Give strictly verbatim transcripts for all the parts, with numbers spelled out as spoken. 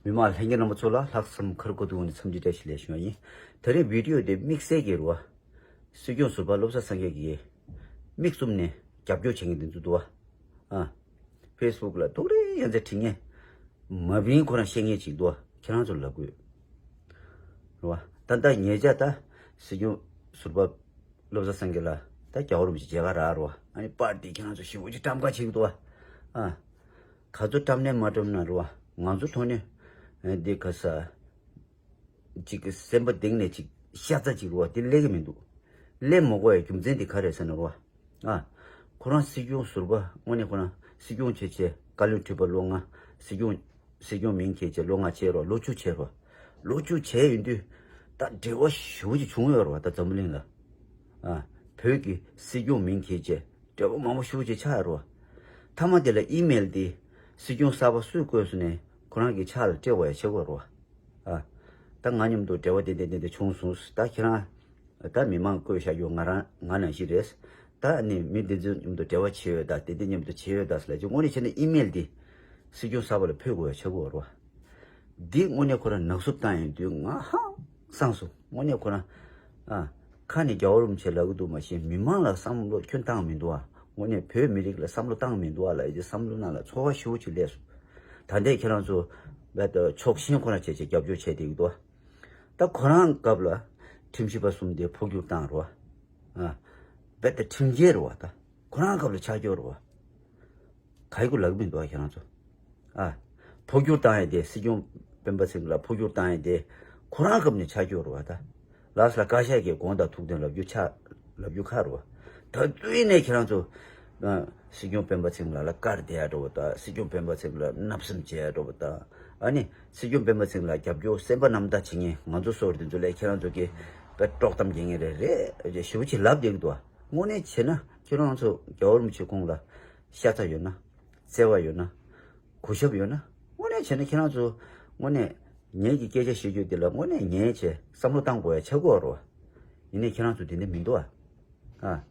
མི་མང་ལྷན་རྒྱས་རྣམ་པ་ཚོ་ལ་ལྷག་བསམ་ཁ་རུ་ཁ་ཐུག་ནས་འཚམས་འདྲི་བཀྲ་ཤིས་བདེ་ལེགས་ཞུ་བ་ཡིན། དེ་རིང་བི་ཌིའོ་དེ་དམིགས་བསལ་གྱི་རུ་བ། སྲིད་སྐྱོང་ཟུར་པ་བློ་བཟང་སེང་གེ་གིས་མིག་བཙུམ་ནས་རྒྱབ་སྐྱོར་བྱེད་མཁན་དེ་ཚོ་འདུག་བ། ཨ། ཕེ་སི་བུག་ལ་ཐུགས་རེ་ཡ་མཚན་བྲིས་མཁན། མ་བིན་ཁོ་རང་བཤད་མཁན་ཅིག་འདུག་བ། ཁྱེད་རང་ཚོར་ལབ་དགོས། རུ་བ། ད་ལྟ་ཉེ་ཆར་ད་སྲིད་སྐྱོང་ཟུར་པ་བློ་བཟང་སེང་གེ་ལ་ད་རྒྱལ་བ་རིན་པོ་ཆེ་མཇལ་ཁ་རག་རུ་བ། ཨ་ནི་པར་དེ་ཁྱེད་རང་ཚོ་ཞེ་པོ་ཅིག་བཀྲམ་ཁ་བྱེད་ཀྱི་འདུག་བ། ཨ། ག་ཚོད་བཀྲམ་ནས་མ་བཀྲམ་ན་རུ་བ། ང་ཚོ་ཐོག་ནས་འདི་ག་ས། ཅིག་གི་སེམས་པ་གཏིང་ནས་ཅིག་ཤ་ཚ་ཅིག་རུ་བ་དེ་སླེབས་ཀྱི་མི་འདུག། སླེབས་མ་དགོས་ཡ་རྒྱུ་མཚན་དེ་ག་རེད་ཟེར་ན་རུ་བ། ཨ། ཁོ་རང་སྲིད་སྐྱོང་ཟུར་པ་དངོས་གནས་ཁོ་རང་སྲིད་སྐྱོང་བྱས་བྱས་བཀའ་བློན་ཁྲི་པ་ལོ་ལྔ། སྲིད་སྐྱོང་། སྲིད་སྐྱོང་མིང་འཁྱེར་བྱས་ལོ་ལྔ་བྱས་རོ། ལོ་བཅུ་བྱས་རོ། ལོ་བཅུ་བྱས་ཡིན་དུས། ད་འབྲེལ་བ་ཞེ་པོ་ཅིག་བྱུང་ཡོད་རོ། ད་འཛམ་བུ་གླིང་ལ། ཨ། བོད་ཀྱི་སྲིད་སྐྱོང་མིང་འཁྱེར་བྱས་འབྲེལ་བ་མང་པོ་ཞེ་པོ་ཅིག་ཆགས་ཡོད་རོ། མཐའ་མ་དེ་ལ་ཨི་མེལ་དེ་སྲིད་སྐྱོང་གསར་པ་སུས་བཀོད་སོང་ནས་ཁོ་རང་གི་ཕྱག་ལ་སྤྲད་དགོས་ཡ་བྱེད་དགོས་རོ། ཨ། ད་ང་མཉམ་དུ་འབྲེལ་བ་དེ་འདྲ་དེ་འདྲ་བྱུང་སོང་། ད་ཁྱེད་རང་། ད་མི་མང་བསྐོས་བཞག་རྒྱུ་ང་རང་ང་ནང་བཞིན་རེད། ད་ནི་མི་འདི་ཚོ་མཉམ་དུ་འབྲེལ་བ་བྱས་ཡོད་ད། དེ་འདི་མཉམ་དུ་བྱས་ཡོད་ད་ཟེར་ལབ་ཀྱི། དངོས་གནས་བྱས་ན་ཨི་མེལ་འདི་སྲིད་སྐྱོང་གསར་པ་ལ་ཕུལ་དགོས་ཡ་ཆགས་ཀྱི་ཡོད་རེད་བ། འདི་དངོས་གནས་ཁོ་རང་ནག་བསུབ་བཏང་ཡོང་དུས་ང་ཧང་སངས་སོང་། དངོས་གནས་ཁོ་རང་ཨ། ཁ་ནས་རྒྱལ་བ་རིན་པོ་ཆེ་ལབ་ཀྱི་འདུག་མ་གཞི་མི་མང་ལ་བསམ་བློ་ཁྱོན་བཏང་མི་འདུག་ཨ། དངོས་གནས་བོད་མི་རིགས་ལ་བསམ་བློ་བཏང་མི་འདུག་ཨ་ལབ་ཡ་དེ་བསམ་བློ་ནང་ལ་ཚོར་བ་ཞེ་པོ་ཅིག་སླེབས་སོང་། ད་ལྟའི་ཁྱེད་རང་ཚོ་རྦད་དེ་ཕྱོགས་ཞེན་ཁོ་རང་བྱས་བྱས་རྒྱབ་སྐྱོར་བྱས་བསྡད་ཀྱི་འདུག་ཨ། ད་ཁོ་རང་སྐབས་ལ་ཁྲིམས་ཞིབ་པ་གསུམ་དེ་འཕོ་འགྱུར་བཏང་རོ། ཨ། རྦད་དེ་ཁྲིམས་འགལ་རོ་བ་ད། ཁོ་རང་སྐབས་ལ་ཆགས་ཀྱི་ཡོད་རོ་བ། ག་ཡི་གུ་ལག་མི་འདུག་ཨ་ཁྱེད་རང་ཚོ། ཨ། འཕོ་འགྱུར་བཏང་ཡ་དེ་སྲིད་སྐྱོང་སྤེན་པ་ཚེ་རིང་ལགས་འཕོ་འགྱུར་བཏང་ཡ་དེ་ཁོ་རང་སྐབས་ནས་ཆགས་ཀྱི་ཡོད་རོ་བ་ད། ལགས་ལ་བཀའ་ཤག་གི་དགོངས་དག་ཐུགས་མཐུན་ལབ་རྒྱུ་ཆགས། ལབ་རྒྱུ་ཁག་རོ། ད་དུས་ནས་ཁྱེད་རང་ཚོ། ཨ། སྲིད་སྐྱོང་སྤེན་པ་ཚེ་རིང་ལགས་ལ་བཀར་བསྡད་ཡ་འགྲོ་བ་དང་། སྲིད་སྐྱོང་སྤེན་པ་ཚེ་རིང་ལགས་བརྣབ་སེམས་བྱེད་ཡ་འགྲོ་བ་དང་། ཨ་ནི་སྲིད་སྐྱོང་སྤེན་པ་ཚེ་རིང་ལགས་རྒྱབ་སྐྱོར་སེམས་པ་རྣམ་དག་བྱེད་མཁན་ང་ཚོ་སོགས་དེ་ཚོ་ལ་ཁྱེད་རང་ཚོ་གིས་དཔེ་དཀྲོག་གཏམ་རྒྱག་མཁན་རེད་རེད་ཞེ་པོ་ཅིག་ལབ་བསྡད་ཀྱི་འདུག་བ། དངོས་གནས་བྱས་ན་ཁྱེད་རང་ཚོ་རྒྱལ་བ་རིན་པོ་ཆེ་ཁོང་ལ་ཤ་ཚ་ཡོད་ན། བརྩེ་བ་ཡོད་ན། གུས་ཞབས་ཡོད་ན། དངོས་གནས་བྱས་ན་ཁྱེད་རང་ཚོ་དངོས་གནས་ངེད་ཀྱི་སྐད་ཆ་བཤད་རྒྱུ་འདི་ལ་དངོས་གནས་ངེས་བྱས་བསམ་བློ་བཏང་དགོས་ཡ་ཆགས་ཀྱི་ཡོད་རེད་བ། ཡིན་ནའི་ཁྱེད་རང་ཚོ་དེ་འདྲ་མི་འདུག་ཨ། ཨ།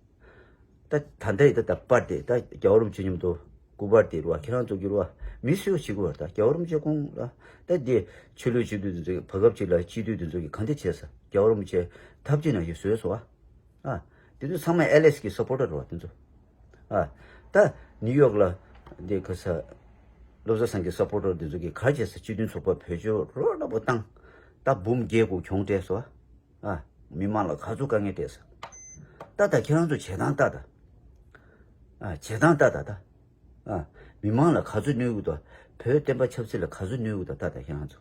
ད་ད་ལྟ་ཡི་ད་ད་པར་དེ་ད་རྒྱལ་བ་རིན་པོ་ཆེ་མཉམ་དུ་སྐུ་པར་དེ་རུ་བ་ཁྱེད་རང་ཚོ་གི་རུ་བ་མི་སུས་བྱེད་དགོས་རེད། ད་རྒྱལ་བ་རིན་པོ་ཆེ་ཁོང་ལ་ད་དེ་ཆོས་ལུགས་སྤྱི་འཐུས་དེ་ཚོ་གི་བར་སྐབས་ཅིག་ལ་སྤྱི་འཐུས་དེ་ཚོ་གི་ག་འདྲ་བྱས་ས། རྒྱལ་བ་རིན་པོ་ཆེ་ཐབས་ཅིག་ནང་བཞིན་བཟོས་སོང་ཨ། ཨ། དེ་ཚོ་ཚང་མ་ཨེལ་ཨེས་གི་སབ་པོར་ཊར་རེད་བ་དེ་ཚོ། ཨ། ད་ནིའུ་ཡོག་ལ་འདི་ག་ས་བློ་བཟང་སེང་གེ་སབ་པོར་ཊར་དེ་ཚོ་གིས་ག་བྱས་ས། སྤྱི་མཐུན་ཚོགས་པ་བེད་སྤྱོད་རོ་ར་པོ་བཏང་། ད་འབུམ་བརྒྱད་དགུ་གྱོང་སྤྲད་སོང་ཨ། ཨ། མི་མང་ལ་ག་ཚོད་དཀའ་ངལ་སྤྲད་ས། ད་ད་ཁྱེད་རང་ཚོ་བྱེད་སྟངས་ལྟ་ད། ཨ། བྱེད་སྟངས་ལྟ་ད་ད། ཨ། མི་མང་ལ་ག་ཚོད་གནོད་གི་འདུག། བོད་བསྟན་པ་ཆབ་སྲིད་ལ་ག་ཚོད་གནོད་གི་འདུག་ད། ད་ཁྱེད་རང་ཚོ་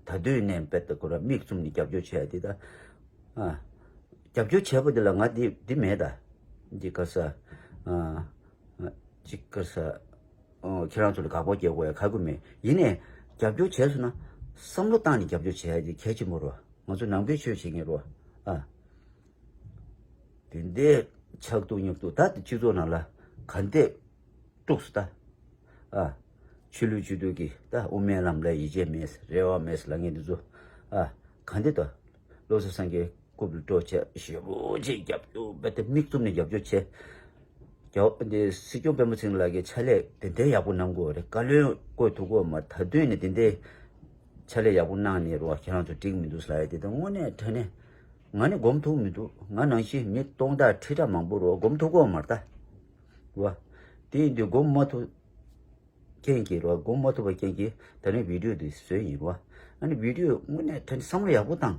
ད་དུས་ནས་དཔེ་ད་ཁོ་ར་མིག་བཙུམ་ནས་རྒྱབ་སྐྱོར་བྱས་ཏེ་ད། ཨ། རྒྱབ་སྐྱོར་བྱས་པ་འདི་ལ་ང་འདི་འདི་མེད་ད། འདི་ག་ས། ཨ། ཅིག་ག་ས། ཨོ། ཁྱེད་རང་ཚོ་ལ་དགག་པ་རྒྱག་དགོས་ཡ་ག་གུ་མེད། ཡིན་ནས་རྒྱབ་སྐྱོར་བྱས་སོང་ན་བསམ་བློ་བཏང་ནས་རྒྱབ་སྐྱོར་བྱེད་ཡ་འདི་གལ་ཆེན་པོ་རེད་བ། ང་ཚོ་ནང་པའི་ཆོས་བྱེད་མཁན་རེད་བ། ཨ། དེ་འདྲའི་ཆགས་སྡུག་ཉག་སྡུག་ད་སྤྱི་ཚོགས་ནང་ལ་ག་འདྲས་དཀྲུགས་སོང་ད། ཨ། ཆོས་ལུགས་སྤྱི་འཐུས་ཀྱིས་ད་དབུ་མའི་ལམ་ལ་ཡིད་ཆེས་མེད་ཟེར། རེ་བ་མེད་ཟེར་ལབ་མཁན་འདི་ཚོ། ཨ། ག་འདྲས་ད། བློ་བཟང་སེང་གེ་རྐུབ་ལ་སྤྲོ་བྱས་ཞེ་པོ་ཅིག་རྒྱབ་སྐྱོར་རྦད་དེ་མིག་བཙུམ་ནས་རྒྱབ་སྐྱོར་བྱས། རྒྱ་འདི་སྲིད་སྐྱོང་སྤེན་པ་ཚེ་རིང་ལགས་ཀྱིས་ཕྱག་ལས་དེ་འདྲའི་ཡག་པོ་གནང་དགོས་རེད། བཀའ་བློན་བསྐོས་ཐུབ་ཀྱི་ཡོད་མ་རེད། ད་དུས་ནས་དེ་འདྲའི་ཕྱག་ལས་ཡག་པོ་གནང་ནས་རོ་ཁྱེད་རང་ཚོ་འགྲིག་མི་འདུག་ཟེར་ཡ་དེ་ད་དངོས་གནས་དྲང་གནས་ང་ནི་སྒོམ་ཐུབ་མི་འདུག། ང་ནང་བཞིན་མི་སྟོང་ཕྲག་ཁྲི་ཕྲག་མང་པོ་རོ་སྒོམ་ཐུབ་ཀྱི་ཡོད་མ་རེད་ད། རོ། དེ་ཡིན་དུས་སྒོམ་མ་ཐུབ། རྐྱེན་གྱིས་རོ། སྒོམ་མ་ཐུབ་པའི་རྐྱེན་གྱིས་ད་ནི་བི་ཌིའོ་འདི་བཟོས་ཡིན་རོ། ཨ་ནི་བི་ཌིའོ་དངོས་གནས་དྲན་བསམ་བློ་ཡག་པོ་བཏང་།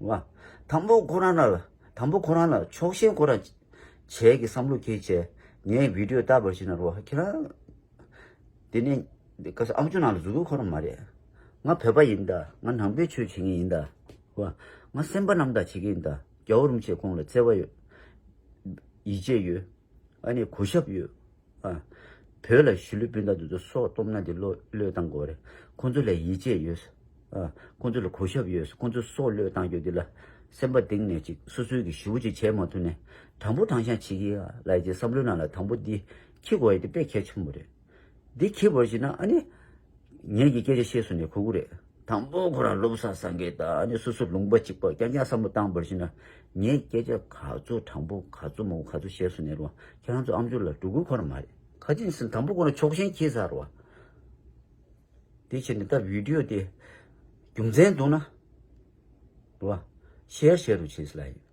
རོ། དང་པོ་ཁོ་རང་ལ། དང་པོ་ཁོ་རང་ལ་ཕྱོགས་ཞེན་ཁོ་རང་བྱས་ཀྱི་བསམ་བློ་འཁྱེར་བྱས་ངས་བི་ཌིའོ་བལྟས་པར་ཞིག་ན་རོ་ཁྱེད་རང་། དེ་ནས་ག་ས་ཨམ་ཅོག་ནང་ལ་འཛུལ་གི་ཁོ་རང་མ་རེད། ང་བོད་པ་ཡིན་ད། ང་ནང་པའི་ཆོས་བྱེད་མཁན་ཡིན་ད། རོ། ང་སེམས་པ་རྣམ་དག་བྱེད་མཁན་ཡིན་ད། རྒྱལ་བ་རིན་པོ་ཆེ་ཁོང་ལ་བརྩེ་བ་ཡོད། ཡིད་ཆེས་ཡོད། ཨ་ནི་གུས་ཞབས་ཡོད། ཨ། བོད་ལ་གཞིས་ལུས་སྤུན་ཟླ་དེ་ཚོ་སྲོག་གཏོང་ན་དེ་བློ་བློས་བཏང་དགོས་རེད། ཁོང་ཚོ་ལ་ཡིད་ཆེས་ཡོད། ཨ། ཁོང་ཚོ་ལ་གུས་ཞབས་ཡོད། ཁོང་ཚོ་སྲོག་བློས་བཏང་རྒྱུ་དེ་ལ་སེམས་པ་གཏིང་ནས་ཅིག་སོ་སོའི་གི་ཞེ་པོ་ཅིག་བྱས་མ་ཐུབ་ནས་དྲང་པོ་དྲང་བཞག་བྱེད་ཀྱི་ཡ་ལ་ཅིག་བསམ་བློའི་ནང་ལ་དང་པོ་འདི་འཁྱེར་དགོས་ཡ་དེ་དཔེ་གལ་ཆེན་པོ་རེད། འདི་འཁྱེར་བར་ཞིག་ན་ཨ་ནི། ངེད་ཀྱི་སྐད་ཆ་བཤད་སོང་ནས་གོ་གི་རེད། དང་པོ་ཁོ་རང་བློ་བཟང་སེང་གེ་དང་ཨ་ནི་སོ་སོ་ལུང་པ་གཅིག་པ་རྐྱང་རྐྱང་བསམ་བློ་བཏང་བར་ཞིག་ན། ངས་སྐད་ཆ་ག་ཚོད་དྲང་པོ་ག་ཚོད་མང་པོ་ག་ཚོད་བཤད་སོང་ནས་རོ། ཁྱེད་རང་ཚོ་ཨམ་ཅོག་ལ་འགྲོ་གི་ཁོ་རང་མ་རེད། ག་ཅི་ཟེར་ན་དང་པོ་ཁོ་རང་ཕྱོགས་ཞེན་འཁྱེར་ཚར་རོ། དེ་བྱས་ནས་ད་བི་ཌིའོ་དེ་རྒྱུ་མཚན་འདུག་ན་རེད་བ། ཤེར་ཤེར་རུ་བྱེད་ལ་ཡིན།